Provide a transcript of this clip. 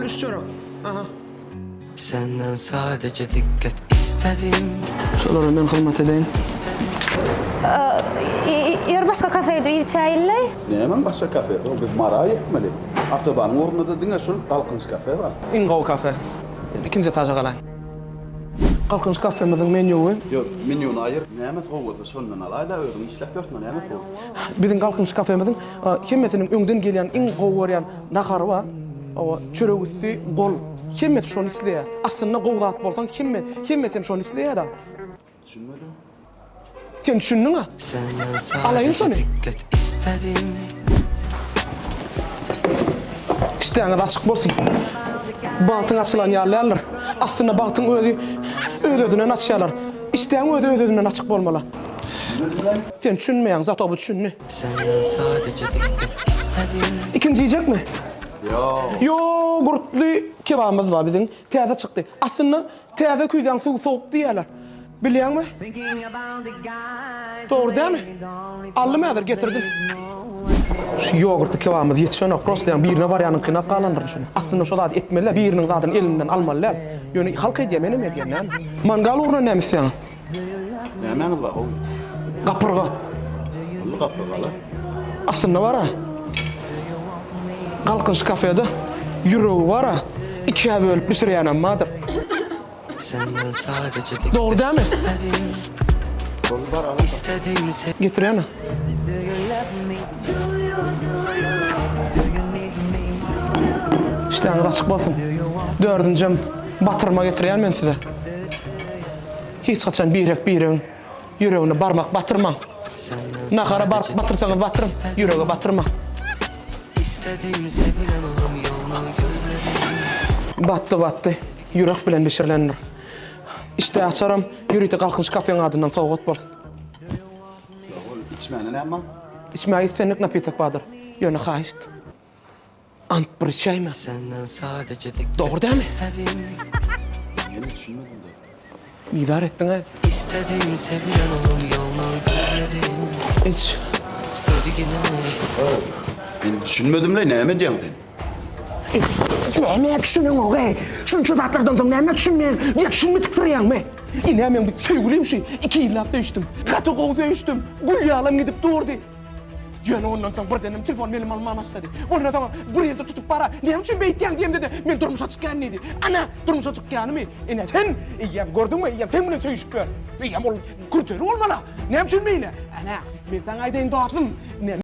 Üç çörek. Aha. Senden sadece dikkat istedim. Şolara men hyzmat edeýin. Ýör başga kafede iýip içäýinle. Nämäň başga kafesi ol biz Mara ýetmeli. Awtobanyň ugrunda-da diňe şul Galkynyş kafe bar. Iň gowy kafe. Ikinji etaža galaýyn. Galkynyş kafemiziň menýuwy. Ýok, menýuny aýyr. Nämesi gowy bolsa şondan alaý-da özüň işläp ýörsüň-ä nämesi gowy. Biziň Galkynyş kafemiziň hemmesiniň öňden gelýän iň gowy görýän nahary bar. Hawa, çörek üsti gol. Hemmesi şony isleýär. Aslynda gowy zat bolsaň hemme hemmesem şony isleýär-dä. Düşünmedim. Sen düşündiň-ä? Senden Alaýyn sadece şony. dikkat istedim. Işdäňiz açyk bolsun. Bagtyň açylan ýaly däldir. Aslynda bagtyň özi öz-özünden açýarlar. Işdäň özi öz-özünden açyk bolmaly. Sen düşünmeýäň, zato bu düşündi. Senden sadece dikkat istedim. Ikinji iýjekmi? Ýok. Ýogurtly kebabymyz bar biziň. Täze çykdy. Aslynda täze küýzäň suwy sowuk diýýärler. Bilýäňmi? Dogry dälmi? Aldym häzir getirdim. Şu ýogurtly kebabymyz ýetişenok. Prosta ýaňy birine barýanyň kynap galandyryn şuny. Aslynda şo zady etmeli däl. Biriniň zadyny elinden almaly däl. Ýöne halk edýär, menem edýän näme. Mangal ugruna näme isleýäň? Nämäňiz bar gowy? Gapyrga. Boldy gapyrgalar. Aslynda bar-a. Galkynyş kafede ýüregi bar-a, ikä bölüp bişirýänem bardyr. Senden sadece dikkat Dogry dälmi? istedim. Boldy bar al. İstediğim se Getirýän-ä. Işdäňiz açyk bolsun. Dördünjem batyrma getirýän men size. Hiç haçan birek-biregiň ýüregine barmak batyrmaň. Nahara baryp batyrsaňyz batyryň, ýürege batyrmaň. Batdy batdy, ýürek bilen bişirilendir. Işdäaçaram ýörite Galkynyş kafeň adyndan sowgat bolsun. Ýok, içmäne näme bar? Içmäge islendik napitok bardyr. Ýöne haýyşt. Ant bir içäýme. Senden sadece dikkat Dogry dälmi? istedim. Ýene düşünmedim de. Bizar etdiň-ä. İstediğim sevilen olum yolunu gözledim. Iç. Sevgine Men düşünmedim-le, näme edýäň sen? Nämä düşüneňok-eý? Şunça zatlardan soň nämä düşünmeýäň? Ýa düşünmediksirýäňmi? Ine meň bir söýgülim şu. Iki ýyllap söýüşdim. Gaty gowy söýüşdim. Gül ýalam gidip durdy. Ýöne ondan soň birdenem telefonymy elime alman başlady. Ondan soňam bir ýerde tutup bara, näme üçin beýtýäň diýemde-de, men durmuşa çykýan diýdi. Ana, durmuşa çykýanymy? Ine sen, eýýäm gördüňmi, eýýäm seň bilen söýüşip ýör. Eýýäm ol kürteli bolmaly-a. Näme üçin beýle? Ana, men saňa aýdaýyn dostum, ine.